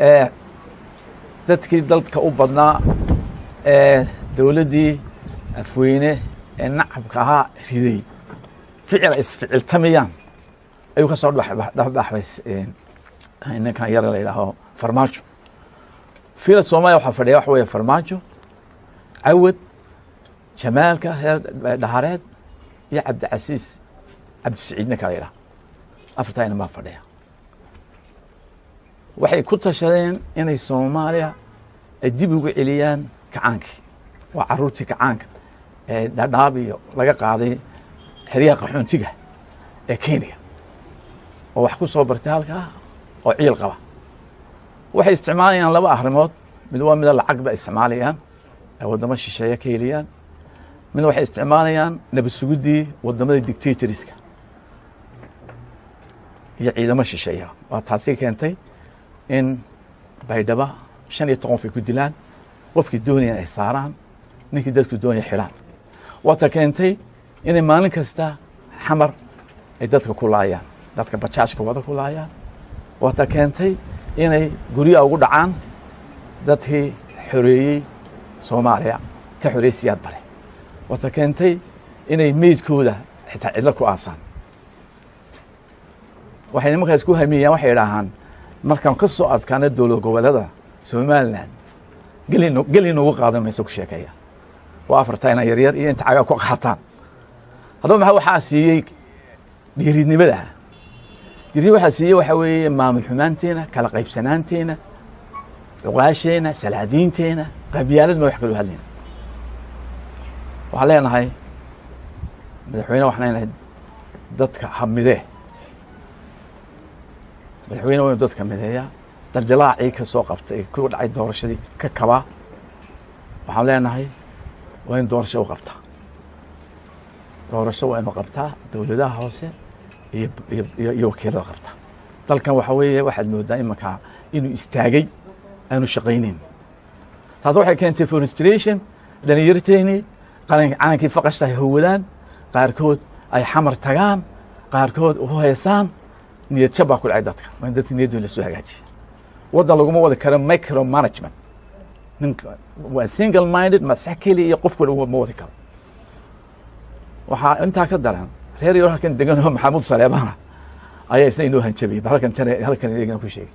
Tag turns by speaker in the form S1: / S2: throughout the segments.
S1: Ee dadkii dalka u badnaa ee dowladdii Afweyne ee nacabka ahaa riday, ficil ay isficiltamayaan ayuu ka soo dhexbaxbay ninkan yar la yidhaaho Farmaajo. Fiila Soomaaliya waxaa fadhiya waxa weeye Farmaajo, Cawad, Jamaalka reer Dhahareed iyo Cabdicasiis Cabdisiciid ninka la yidhaha. Afartaa inan baa fadhiya. Waxay ku tashadeen inay Soomaaliya ay dib ugu celiyaan kacaankii. Waa caruurtii kacaanka ee Dhadhaab iyo laga qaaday xeryaha qaxoontiga ee Kenya oo wax ku soo bartay halkaa oo ciil qaba. Waxay isticmaalayaan laba arrimood. Mid waa mida lacag ba isticmaalayaan ay waddamo shisheeye ka heliyaan. Midna waxay isticmaalayaan nabad sugiddii waddamada dictatorska iyo ciidamo shisheeya. Waa taasi keentay in Baydhaba 15 qof ay ku dilaan, qofkii doonayaan ay saaraan, ninkii dadku doonaya xidhaan. Waata keentay inay maalin kasta Xamar ay dadka ku laayaan, dadka bajaajka wada ku laayaan. Waata keentay inay guryaha ugu dhacaan dadkii xoreeyey Soomaaliya, ka xoreeyey Siyaad Bare. Waata keentay inay meydkooda xitaa cidlo ku aasaan. Waxay nimankaas ku hamiyeyaan, waxay idhaahaan, markaan ka soo adkaana dowlad goboleeda Somaliland, gelin gelin ugu qaadan mayso ku sheekeeya. Waa afartaa ina yaryar iyo inta cagaa ku qaataan. Haddaba maxaa waxaa siiyey dhiirinimada? Dhiirin waxaa siiyey waxaa weeye maamul xumaanteena, kala qaybsanaanteena, cuqaasheena, salaadiinteena, qabyaalad. Ma wax kaloo hadlayna. Waxaan leenahay madaxweyne, waxaan leenahay dadka hamidee. Madaxweyne waa inu dadka mideeyaa, daldilaacii ka soo qabtay ku dhacay doorashadii ka kabaa. Waxaan leenahay waa in doorasho u qabtaa, doorasho waa inu qabtaa dowladaha hoose iyo wakiilada qabtaa. Dalkan waxa weeye waxaad moodaa imankaa inuu istaagay, aanu shaqayneyn. Taas waxay keentay frustration. Dhalinyarteennii calankii faqashta ay howadaan, qaarkood ay Xamar tagaan, qaarkood u heesaan. Niyad jab baa ku dhacay dadka. Waa in dadka niyaddooda lasoo hagaajiya. Waddan laguma wadi karo micro management. Ninka waa single minded, masax keliya iyo qof kale ma wadi karo. Waxaa intaa ka daran reer yaro halkan degan oo Maxamuud Saleebana ayaa isna inoo hanjabiyey. Bal halkan jan halkan iyagana ku sheegay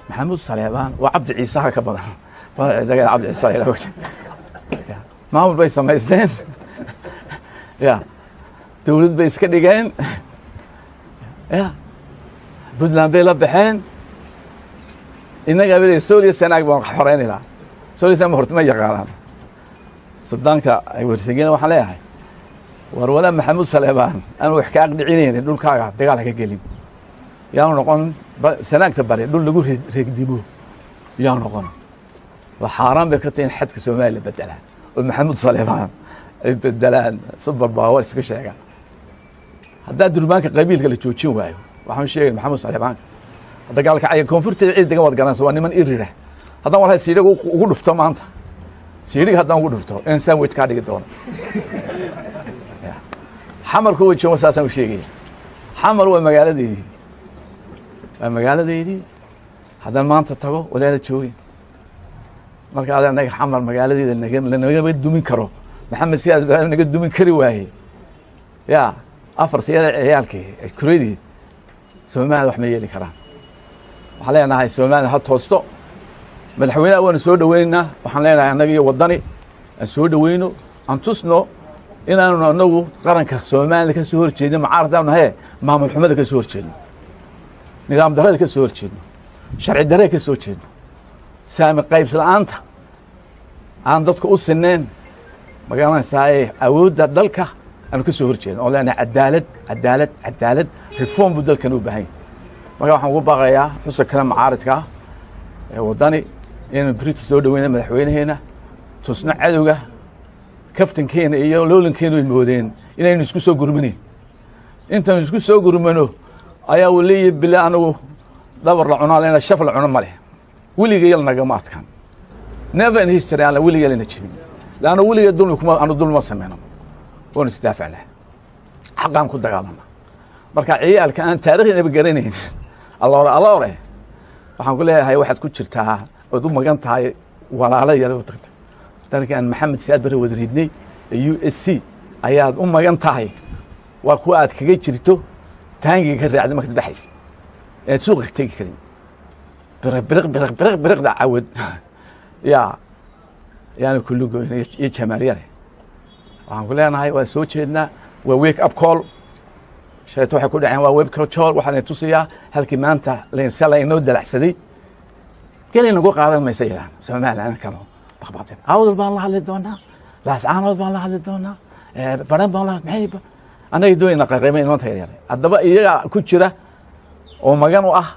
S1: Maxamuud Saleebaan waa Cabdi Ciisaha ka badan. Cabdi Ciise maamul bay samaysteen, ya dowlad bay iska dhigeen, ya Puntland bay la baxeen. Innaga abada Sooliya Sanaag baan xoreynayna. Sooliya Sanaag horta ma yaqaanaan. Suldaanka ay warsageen waxaan leeyahay, war walaa Maxamuud Saleebaan aan wax ka aqdhicinaynin, dhulkaaga dagaal haka gelin. Yaanu noqon Sanaagta bari dhul lagu reegdimo yaanu noqon. Waa xaaraan bay ka tahay in xadka Soomaaliya la bedelaa oo Maxamuud Saleebaan ay bedelaan, super power iska sheegaan. Haddaa durbaanka qabiilka la joojin waayo, waxaan sheegay Maxamuud Saleebaanka dagaalka caya koonfurteeda cid degan waad garanaysa, waa niman irira. Haddaan wallahi siidhiga ugu dhufto maanta, siidhiga haddaan ugu dhufto in sandwich kaa dhigi doono. Xamarku way joogo, saasaan u sheegaya. Xamar waa magaaladeydii, waa magaaladeydii. Haddaan maanta tago walaala joogin. Marka ada naga Xamar magaaladeeda nagama dumin karo. Maxamed Siyaad baa naga dumin kari waaye. Ya afartiyada ciyaalkii kuradii Soomaliya wax ma yeeli karaan. Waxaan leenahay Soomaaliya ha toosto. Madaxweynaha waanu soo dhoweynaynaa. Waxaan leenahay annaga iyo Waddani aan soo dhoweyno, aan tusno inaanu anagu qaranka Soomaaliya ka soo horjeedin. Mucaaradaanu nahaye, maamul xumada ka soo horjeedno, nidaam darrada ka soo horjeedno, sharci darrada ka soo horjeedno, saami qaybs la'aanta aan dadka u sineen magaranaysaa awoodda dalka aanu ka soo horjeedno, oon leenahay cadaalad, cadaalad, cadaalad. Reform buu dalkan u baahan yahay. Marka waxaan ugu baaqayaa xusa kale mucaaridka ah ee Waddani inaynu brita soo dhoweyna madaxweynaheena, tusno cadowga kaftankeena iyo loolankeenu ay moodeen inaynu isku soo gurmanayn. Intaanu isku soo gurmano ayaa uu leeyahy bila anagu dhabar la cunaa lena, shaf la cuno ma leh. Weligay nagama adkaan, never in history aan weligay lana jebin, leanna weligay dulmi kuma anu dulmi ma sameyno. Waanu isdaafacnaa, xaqaan ku dagaalana. Marka ciyaalka aan taariikhdaba garanayn, alloore alloore. Waxaan ku leeyahay, waxaad ku jirtaa ood u magan tahay walaalo yar u tagtay dalkan Maxamed Siyaad Barre wada ridnay ee USC ayaad u magan tahay. Waa kuwa aad kaga jirto taangiga ka raacday markaad baxaysa eed suuqa ka tegi karin. Biriq, biriq, biriq, biriq, biriqda cawad yaa yaana kulligoyn iyo jamaalyare. Waxaan ku leenahay, waa soo jeednaa, waa wake up call. Shalayto waxay ku dhaceen waa wake up call. Waxaa layn tusayaa halkii maanta se laynoo dalacsaday. Geli nagu qaadan maysa yidhahan Somaliland kalo baqbaqdeen. Awdal baan la hadli doonaa, Laascaanood baan la hadli doonaa, Baran baan la, maxay annaga doonayna qaqayma inanta yaryar. Haddaba iyaga ku jira oo magan u ah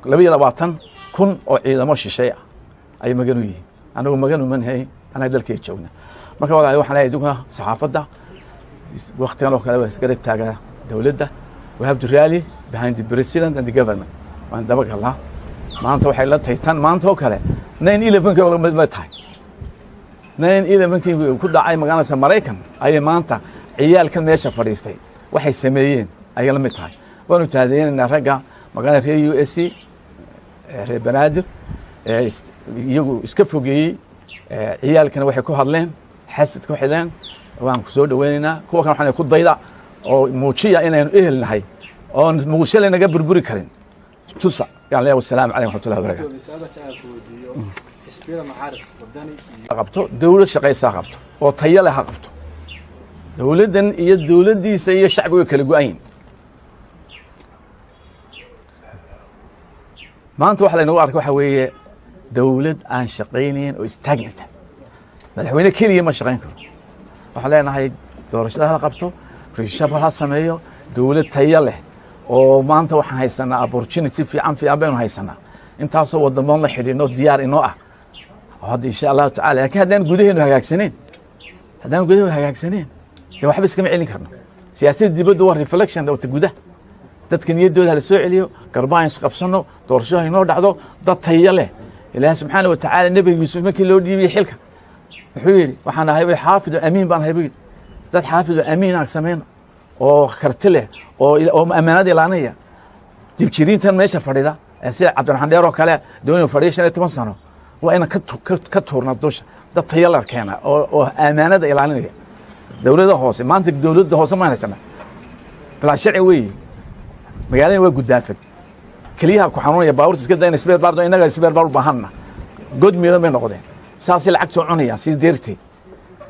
S1: 22,000 oo ciidamo shishay ah ay magan u yihiin. Anagu magan umanhay, annaga dalkeeda joogna. Marka walaal, waxaan leeyahay idinkuna saxaafadda waktigan oo kale waa isgarab taagaa dowladda. We have to rally behind the president and the government. Waan daba galnaa. Maanta waxay la tahay tan maanta oo kale 9/11-kii mid la tahay. 9/11-kii ku dhacay magaalada Maraykan ayay maanta ciyaalkan meesha fadhiistay waxay sameeyeen ayay la mid tahay. Waanu taadeynaynaa ragga magaalada reer USC, reer Banaadir, iyagu iska fogeeyey ciyaalkana waxay ku hadleen, xasad ku xideen. Waan ku soo dhaweynaynaa kuwa kan. Waxaan ku dayda oo muujiya inaynu ehel nahay oon Muqdisho laynaga burburi karin. Tusa yaan leeyahay. Wasalaamu calaykum waraxmatullahi wabarakatu. Qabto dowlad shaqaysaa, qabto oo tayo leh ha qabto. Dowladdan iyo dowladdiisa iyo shacbiga way kala go-an. Maanta waxa laynagu arkay waxa weeye dowlad aan shaqaynayn oo stagnant. Madaxweyne keliya ma shaqayn karo. Waxaan leenahay, doorashada hala qabto, reshuffle ha sameeyo, dowlad tayo leh. Oo maanta waxaan haysanaa opportunity fiican, fiican baynu haysanaa. Intaasoo wadamoon la xidhiino diyaar inoo ah oo hadda, insha Allahu tacala. Lakin haddaan gudaheenu hagaagsaneen, dee waxba iskama celin karno. Siyaasadda dibadda waa reflection wata gudaha. Dadka niyaddooda hala soo celiyo, garbaha isqabsano, doorasho haynoo dhacdo, dad tayo leh. Ilaahi subxaana wa tacaala Nebiga Yuusuf markii loo dhiibiyey xilka wuxuu yidhi, "Waxaan ahay xaafidu amiin baan ahay," buu yidhi. Dad xaafidu amiin aan samayno oo karti leh oo ammaanada ilaalinaya. Dibjiriintan meesha fadhida sida Cabdiraxmaan Dheer oo kale doonay fadhiya 15 sano, waa inaan ka tuurna dusha. Dad tayo la keena oo ammaanada ilaalinaya. Dowladda hoose maanta, dowladda hoose maan haysana, bilaa sharci weeye. Magaalada waa gudaafad, keliyaha ku xanuunaya, baabuurta iska dayna, spare part innaga spare part u baahanna. God miidan bay noqdeen, saasay lacag soo cunayaan sidii deertay.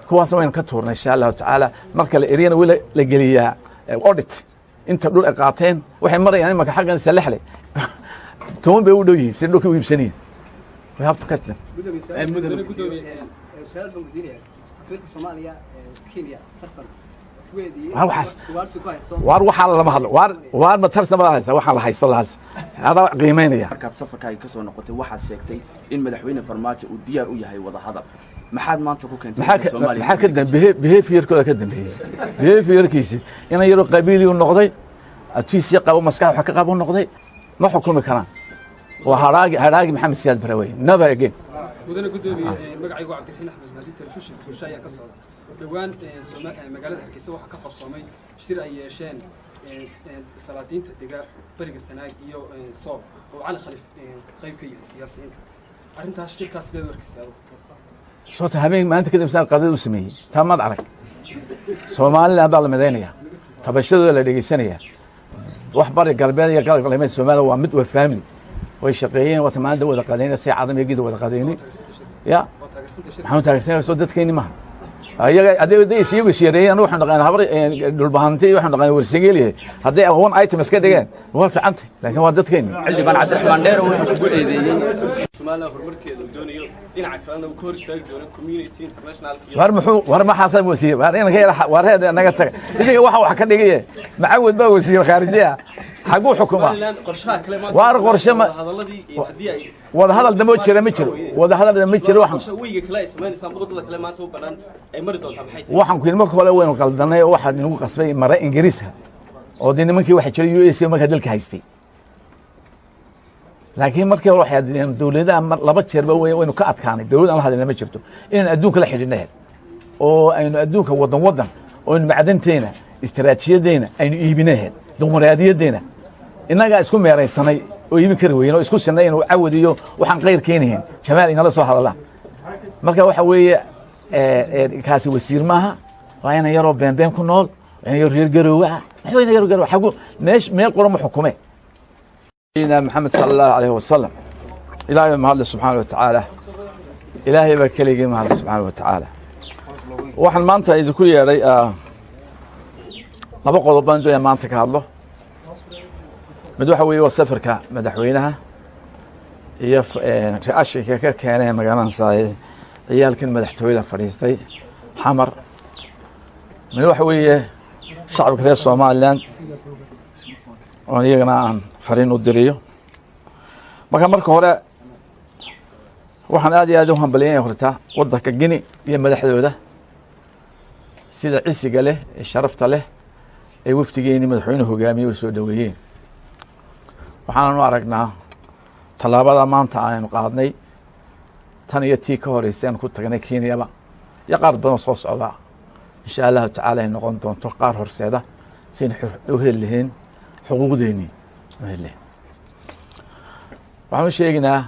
S1: Kuwaasna waynu ka tuurnay, insha Allahu tacaala. Marka la eriyana weli la geliyaa audit inta dhul ay qaateen. Waxay marayaan imanka xaggan Salexle, 10 bay u dhow yihiin si dhulka u iibsanayin. We have to catch them.
S2: Su-aal baan weydiinaya safiirka Soomaaliya ee Kenya Tarsan.
S1: Waar waxaas, waar waxaa lama hadlo. Waar ma Tarsan baa haysta? Waxaan la haysto la haysta adaa qiimeynaya.
S3: Markaad safarkaaga ka soo noqotay, waxaad sheegtay in Madaxweyne Farmaajo uu diyaar u yahay wadahadal. Maxaad maanta ku keentay?
S1: Maxaa ka dambeeyey? Behaviorkooda ka dambeeyey. Behaviorkiisi inan yaroo qabiiliyu noqday, atiisii qabo, maskax wax ka qabo noqday. Ma xukumi karaan. Waa haraagi, haraagi Maxamed Siyaad Bare wey. Never again.
S4: Mudane guddoomiye, magacaygu waa Cabdiraxiin Axmed Mahdi, telefishinka Bulsho ayaa ka socda. Dhowaan magaalada Hargeysa waxaa ka qabsoomay shir ay yeesheen salaadiinta dega bariga Sanaag iyo Soob oo Cali Khalif qayb ka yahay siyaasiyiinta. Arrintaas, shirkaas sideed u arkaysa adigu?
S1: Soota habeen maalinta kadib saan qadada u sameeyey taa maad arag. Somaliland baa la midaynaya, tabashadooda la dhegeysanaya. Wax bari galbeed iyo galbeed Soomaaliya waa mid, waa family. Way shaqeeyeen, waata maalinta wada qadayna, say cadam iyo gida wada qadaynay ya. Maxaan taageersan soo dadkeenni maha iyaga. Hadday iyagu is yareeyeen, anu waxaan dhaqaana habar Dhulbahanti iyo waxaan dhaqaana Warsangeliyahay. Hadday one item iska dhigeen waa fiicantay, laakiin waa dadkeenni.
S3: Xildhibaan Cabdiraxmaan Dheer wuxuu kugu eedeeyey
S5: Somaliland horumarkeeda uu doonayo, dhinaca kalena uu ka hor istaagi doono community international.
S1: War muxuu? War maxaasa wasiir? War inanka yar, war reer naga taga idinka. Waxa wax ka dhigaye macawad baa wasiir khaarijiya, xaguu xukumaa?
S5: Somaliland qorshaha kale maanta
S1: Waar qorshe
S5: hadaladii iyo haddii ay
S1: wada hadal dambe oo jira ma jiro, wada hadal dambe ma jiro. Waxaan
S5: qorshe weyga kale ay samaynaysaa, wadada kale maanta u banaan ay mari doontaa maxay tahay?
S1: Waxaan ku yidhi, marka hore waynu qaldanay oo waxaa inagu qasbay mare Ingiriiska oo dee nimankii waxa jiray USC markaa dalka haystay. Laakiin markii hore waxay adeen dowladaha mar laba jeerba waynu ka adkaanay. Dowlad aan la hadlayna ma jirto. Inaynu adduunka la xidhiidhnayd oo aynu adduunka wadan wadan oo aynu macdanteena, istaraatiijiyadeena aynu iibinahayd, dimuqraadiyadeena innagaa isku meeraysanay. Oo iibin kari weyne oo isku sinay inuu Cawad iyo waxaan qayr keenahayn Jamaal inala soo hadallaan. Marka waxa weeye, kaasi wasiir maaha, waa ina yaroo beenbeen ku nool, waa ina yaro reer Garoowe ah. Maxuu ina yaro Garoowe xagu meesh meel qura ma xukume. Nabiyina Maxamed sala Allahu alayhi wasalam. Ilaahay baa mahadle subxaana wa tacaala. Ilaahay baa keligii mahadle subxaana wa tacaala. Waxaan maanta idinku yeedhay laba qodob baan doonaya maanta ka hadlo. Mid waxa weeye waa safarka madaxweynaha iyo reactionka ka keenay magaranaysaa ciyaalkan madaxtooyada fadhiistay Xamar. Mid waxa weeye shacabka reer Somaliland oon iyagana aan fariin u diriyo. Marka hore waxaan aad iyo aad u hambalyanaya horta waddanka Gini iyo madaxdooda, sida cisiga leh ee sharafta leh ay wafdigeeni madaxweyne hogaamiyey u soo dhoweeyeen. Waxaanan u aragnaa tallaabada maanta aynu qaadnay, tan iyo tii ka horeysay aan ku tagnay Kenyaba iyo qaar badan soo socda, insha Allahu tacala ay noqon doonto qaar horseeda saynu u heli lahayn xuquuqdeennii u heli lahayn. Waxaan u sheegaynaa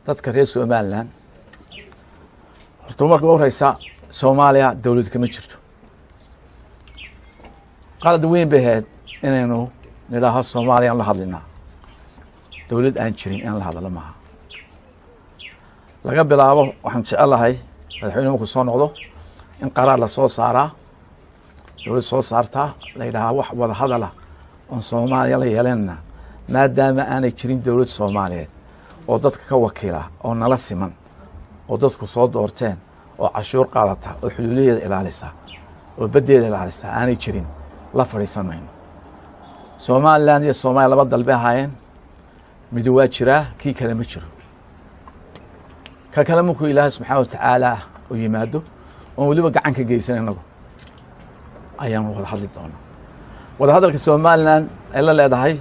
S1: dadka reer Somaliland horta marka u horeysa, Soomaaliya dowlad kama jirto. Qalad weyn bay ahayd inaynu nidhaaho Soomaaliyaan la hadlinaa. Dowlad aan jirin inaan la hadalo maaha. Laga bilaabo, waxaan jecelahay madaxweyne markuu soo noqdo in qaraar la soo saaraa, dowlad soo saartaa, la yidhahaa wax wada hadala oon Soomaaliya la yeelanana, maadaama aanay jirin dowlad Soomaaliyeed oo dadka ka wakiila oo nala siman oo dadku soo doorteen oo cashuur qaadata oo xuduudaheeda ilaalisa oo baddeeda ilaalisa aanay jirin, la fadhiisan mayno. Somaliland iyo Soomaaliya laba dal bay ahaayeen. Midi waa jiraa, kii kale ma jiro. Ka kale markuu Ilaahay subxaana wa tacaala u yimaado oon weliba gacan ka geysan inagu ayaanu wada hadli doonaa. Wada hadalka Somaliland ay la leedahay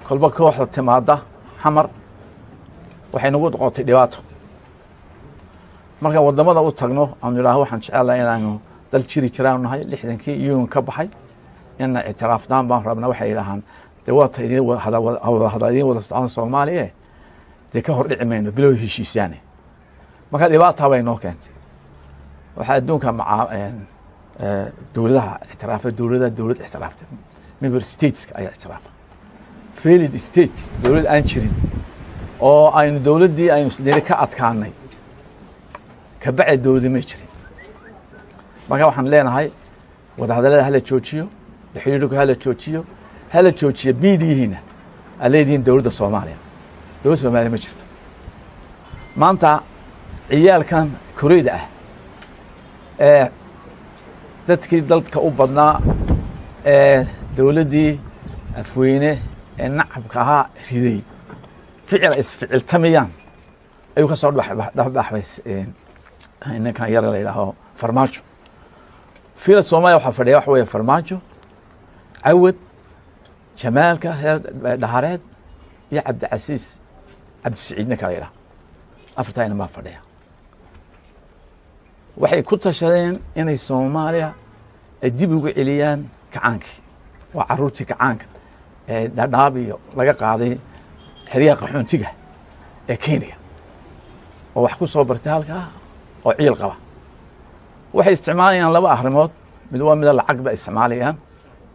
S1: kolba kooxda timaada Xamar waxay nagu noqotay dhibaato. Markaan waddamada u tagno aanu idhaaho waxaan jecelahay inaanu dal jiri jiraanu nahay, 60-kii UN ka baxay, inna ictiraafdaan baan rabnaa, waxay idhahaan dee waata idin wada hadal idin wada socon Soomaaliya, dee ka hor dhici mayno bilow heshiisyaane. Marka dhibaataa bay noo keentay. Waxaa adduunka macaa dowladaha ictiraafa, dowladaha dowlad ictiraaftay, member stateska ayaa ictiraafa. Failed state, dowlad aan jirin oo aynu dowladdii aynu niri ka adkaanay kabacdi dowladi may jirin. Marka waxaan leenahay wadahadallada hala joojiyo, xiriirka hala joojiyo, hala joojiyo miidiyihiina aa leedihiin dowladda Soomaaliya. Dowladda Soomaaliya ma jirto. Maanta ciyaalkan koreyda ah ee dadkii dalka u badnaa ee dowladdii Afweyne ee nacabka ahaa riday, ficil ay isficiltamayaan ayuu ka soo dhexbaxbay ninkan yara la yidhaaho Farmaajo. Fiila Soomaaliya waxaa fadhiya waxa weeye Farmaajo, Cawad, Jamaalka reer Dhahareed iyo Cabdicasiis Cabdisiciid ninka la yidhaha. Afartaa inan baa fadhiya. Waxay ku tashadeen inay Soomaaliya ay dib ugu celiyaan kacaankii. Waa caruurtii kacaanka ee Dhadhaab iyo laga qaaday xeryaha qaxoontiga ee Kenya oo wax ku soo bartay halkaa oo ciil qaba. Waxay isticmaalayaan laba arrimood. Mid waa mida lacag ba isticmaalayaan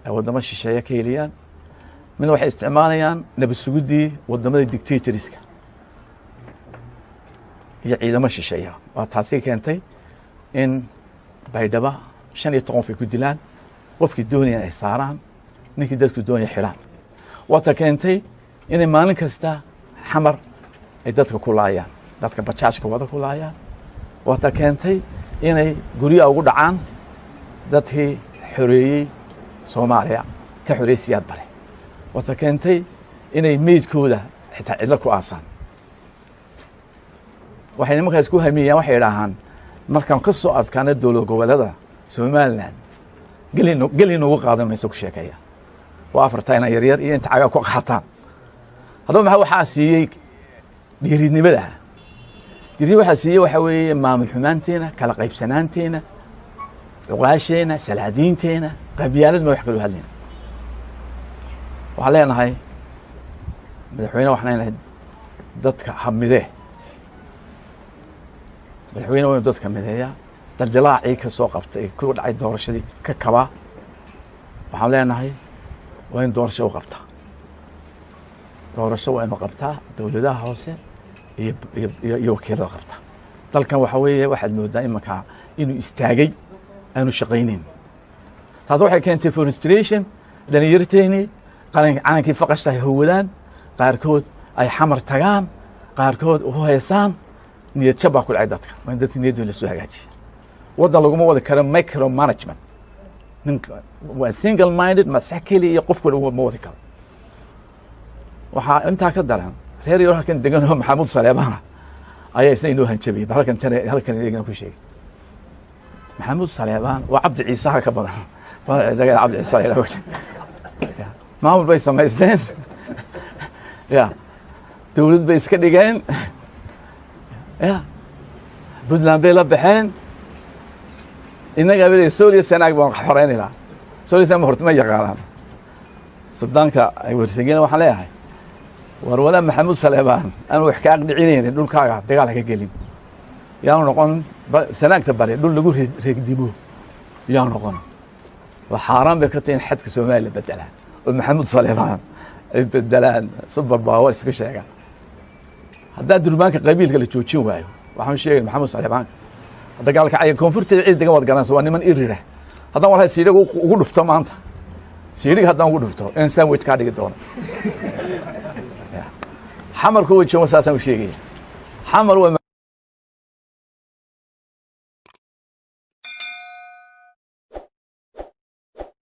S1: ay waddamo shisheeye ka heliyaan. Midna waxay isticmaalayaan nabad sugiddii waddamada dictatorska iyo ciidamo shisheeya. Waa taasi keentay in Baydhaba 15 qof ay ku dilaan, qofkii doonayaan ay saaraan, ninkii dadku doonaya xidhaan. Waata keentay inay maalin kasta Xamar ay dadka ku laayaan, dadka bajaajka wada ku laayaan. Waata keentay inay guryaha ugu dhacaan dadkii xoreeyey Soomaaliya, ka xoreeyey Siyaad Bare. Waata keentay inay meydkooda xitaa cidlo ku aasaan. Waxay nimankaas ku hamiyeyaan, waxay idhaahaan markaan ka soo adkaana dowlad goboleeda Somaliland gelin gelin noogu qaadan mayso ku sheekeeya. Waa afartaa ina yaryar iyo inta cagaa ku qaataan. Haddaba maxaa waxaa siiyey dhiirinimada? Dhiirinima waxaa siiyey waxaa weeye maamul xumaanteena, kala qaybsanaanteena, cuqaasheena, salaadiinteena, qabyaalad ma wax kaloo hadlayna. Waxaan leenahay Madaxweyne waxaan leenahay, dadka ha midee. Madaxweyne waa inu dadka mideeyaa, daldilaacii ka soo qabtay ee ku dhacay doorashadii ka kabaa. Waxaan leenahay, waa in doorasho u qabtaa, doorasho waa inu qabtaa dowladaha hoose iyo wakiilada qabtaa. Dalkan waxa weeye, waxaad moodaa imanka inuu istaagay, aanu shaqaynayn. Taas waxay keentay frustration. Dhalinyarteenii qalin calankii faqashta ay howadaan, qaarkood ay Xamar tagaan, qaarkood u heesaan. Niyad jab baa ku dhacay dadka. Waa in dadka niyaddooda lasoo hagaajiya. Waddan laguma wadi karo micro management. Ninka waa single minded, masax keliya iyo qofku ma wadi karo. Waxaa intaa ka daran, reer yaro halkan degan oo Maxamuud Saleebana ayaa isna inoo hanjabiyey. Bal halkan tan halkan iyagana ku sheegay, Maxamuud Saleebaan waa Cabdi Ciisaha ka badan. Cabdi Ciise la yidhahdo. Maamul bay samaysteen, ya dowlad bay iska dhigeen, ya Puntland bay la baxeen. Innaga abada Sooliya Sanaag baan xoreynaynaa. Sooliya Sanaag horta ma yaqaanaan. Suldaanka Warsangeli waxaan leeyahay, war walaa Maxamuud Saleebaan aan wax kaa dhicinaynin, dhulkaaga dagaal haka gelin. Yaanu noqon Sanaagta bari dhul lagu reegdimo yaanu noqon. Waa xaaraan bay ka tahay in xadka Soomaaliya la bedelaa oo Maxamuud Saleebaan ay bedelaan, super power iska sheegaan. Haddaa durbaanka qabiilka la joojin waayo, waxaan sheegay Maxamuud Saleebaanka dagaalka caya koonfurteeda cid degan waad garanaysa, waa niman irira. Haddaan walahi siidhiga ugu dhufto maanta, siidhiga haddaan ugu dhufto in sandwich kaa dhigi doono. Xamarku way joogo, saasaan u sheegaya. Xamar waa